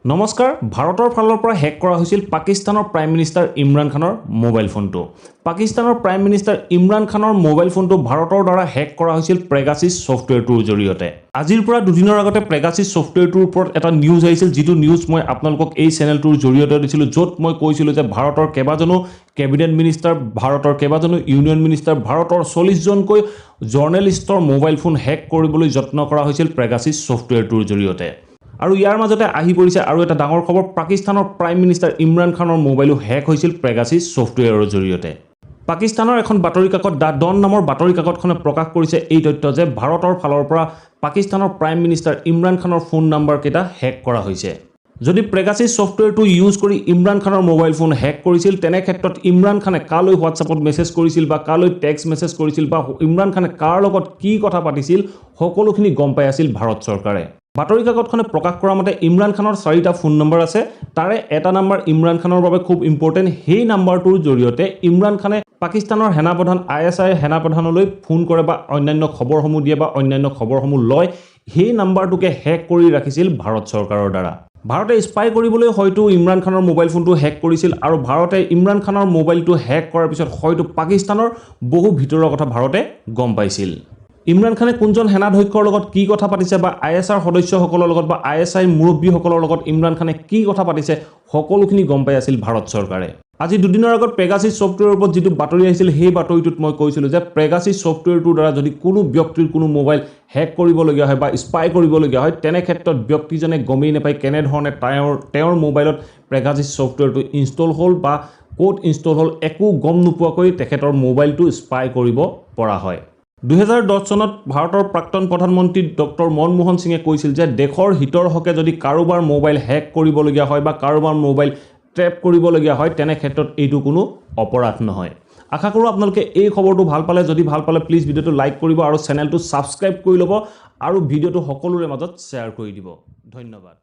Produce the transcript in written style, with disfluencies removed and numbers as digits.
নমস্কাৰ, ভাৰতৰ ফালৰ পৰা হেক কৰা হৈছিল পাকিস্তানৰ প্ৰাইম মিনিষ্টাৰ ইমৰান খানৰ মোবাইল ফোনটো। পাকিস্তানৰ প্ৰাইম মিনিষ্টাৰ ইমৰান খানৰ মোবাইল ফোনটো ভাৰতৰ দ্বাৰা হেক কৰা হৈছিল প্ৰেগাছিছ ছফ্টৱেৰটোৰ জৰিয়তে। আজিৰ পৰা দুদিনৰ আগতে প্ৰেগাছিছ ছফ্টৱেৰটোৰ ওপৰত এটা নিউজ আহিছিল, যিটো নিউজ মই আপোনালোকক এই চেনেলটোৰ জৰিয়তে দিছিলোঁ, য'ত মই কৈছিলোঁ যে ভাৰতৰ কেইবাজনো কেবিনেট মিনিষ্টাৰ, ভাৰতৰ কেইবাজনো ইউনিয়ন মিনিষ্টাৰ, ভাৰতৰ 40জনকৈ জৰ্নেলিষ্টৰ মোবাইল ফোন হেক কৰিবলৈ যত্ন কৰা হৈছিল প্ৰেগাছিছ ছফ্টৱেৰটোৰ জৰিয়তে। আৰু ইয়াৰ মাজতে আহি পৰিছে আৰু এটা ডাঙৰ খবৰ, পাকিস্তানৰ প্ৰাইম মিনিষ্টাৰ ইমৰান খানৰ মোবাইলো হেক হৈছিল প্ৰেগাছিছ ছফ্টৱেৰৰ জৰিয়তে। পাকিস্তানৰ এখন বাতৰি কাকত the Don নামৰ বাতৰি কাকতখনে প্ৰকাশ কৰিছে এই তথ্য যে ভাৰতৰ ফালৰ পৰা পাকিস্তানৰ প্ৰাইম মিনিষ্টাৰ ইমৰান খানৰ ফোন নাম্বাৰকেইটা হেক কৰা হৈছে। যদি প্ৰেগাছিছ ছফ্টৱেৰটো ইউজ কৰি ইমৰান খানৰ মোবাইল ফোন হেক কৰিছিল, তেনে ক্ষেত্ৰত ইমৰান খানে কালৈ হোৱাটছআপত মেছেজ কৰিছিল বা কালৈ টেক্সট মেছেজ কৰিছিল বা ইমৰান খানে কাৰ লগত কি কথা পাতিছিল সকলোখিনি গম পাই আছিল ভাৰত চৰকাৰে। বাতৰি কাকতখনে প্ৰকাশ কৰা মতে ইমৰান খানৰ 4টা ফোন নম্বৰ আছে, তাৰে এটা নাম্বাৰ ইমৰান খানৰ বাবে খুব ইম্পৰ্টেণ্ট। সেই নাম্বাৰটোৰ জৰিয়তে ইমৰান খানে পাকিস্তানৰ সেনাপ্ৰধান আইএছআইৰ সেনাপ্ৰধানলৈ ফোন কৰে বা অন্যান্য খবৰসমূহ দিয়ে বা অন্যান্য খবৰসমূহ লয়। সেই নাম্বাৰটোকে হেক কৰি ৰাখিছিল ভাৰত চৰকাৰৰ দ্বাৰা। ভাৰতে স্পাই কৰিবলৈ হয়তো ইমৰান খানৰ মোবাইল ফোনটো হেক কৰিছিল আৰু ভাৰতে ইমৰান খানৰ মোবাইলটো হেক কৰাৰ পিছত হয়তো পাকিস্তানৰ বহু ভিতৰুৱা কথা ভাৰতে গম পাইছিল। ইমৰান খানে কোনজন সেনাধ্যক্ষৰ লগত কি কথা পাতিছে বা আইএছআইৰ সদস্যসকলৰ লগত বা আইএছআইৰ মুৰব্বীসকলৰ লগত ইমৰান খানে কি কথা পাতিছে সকলোখিনি গম পাই আছিল ভাৰত চৰকাৰে। আজি দুদিনৰ আগত প্ৰেগাছিছ ছফ্টৱেৰৰ ওপৰত যিটো বাতৰি আহিছিল, সেই বাতৰিটোত মই কৈছিলোঁ যে প্ৰেগাছিছ ছফ্টৱেৰটোৰ দ্বাৰা যদি কোনো ব্যক্তিৰ কোনো মোবাইল হেক কৰিবলগীয়া হয় বা স্পাই কৰিবলগীয়া হয়, তেনে ক্ষেত্ৰত ব্যক্তিজনে গমেই নাপায় কেনেধৰণে তেওঁৰ মোবাইলত প্ৰেগাছিছ ছফ্টৱেৰটো ইনষ্টল হ'ল বা ক'ত ইনষ্টল হ'ল, একো গম নোপোৱাকৈ তেখেতৰ মোবাইলটো স্পাই কৰিব পৰা হয়। 2010 চনত ভাৰতৰ প্ৰাক্তন প্ৰধানমন্ত্ৰী ডক্টৰ মনমোহন সিঙে কৈছিল যে দেশৰ হিতৰ হকে যদি কাৰোবাৰ মোবাইল হেক কৰিবলগীয়া হয় বা কাৰোবাৰ মোবাইল ট্ৰেপ কৰিবলগীয়া হয়, তেনে ক্ষেত্ৰত এইটো কোনো অপৰাধ নহয়। আশা কৰোঁ আপোনালোকে এই খবৰটো ভাল পালে। যদি ভাল পালে প্লিজ ভিডিঅ'টো লাইক কৰিব আৰু চেনেলটো ছাবস্ক্ৰাইব কৰি ল'ব আৰু ভিডিঅ'টো সকলোৰে মাজত শ্বেয়াৰ কৰি দিব। ধন্যবাদ।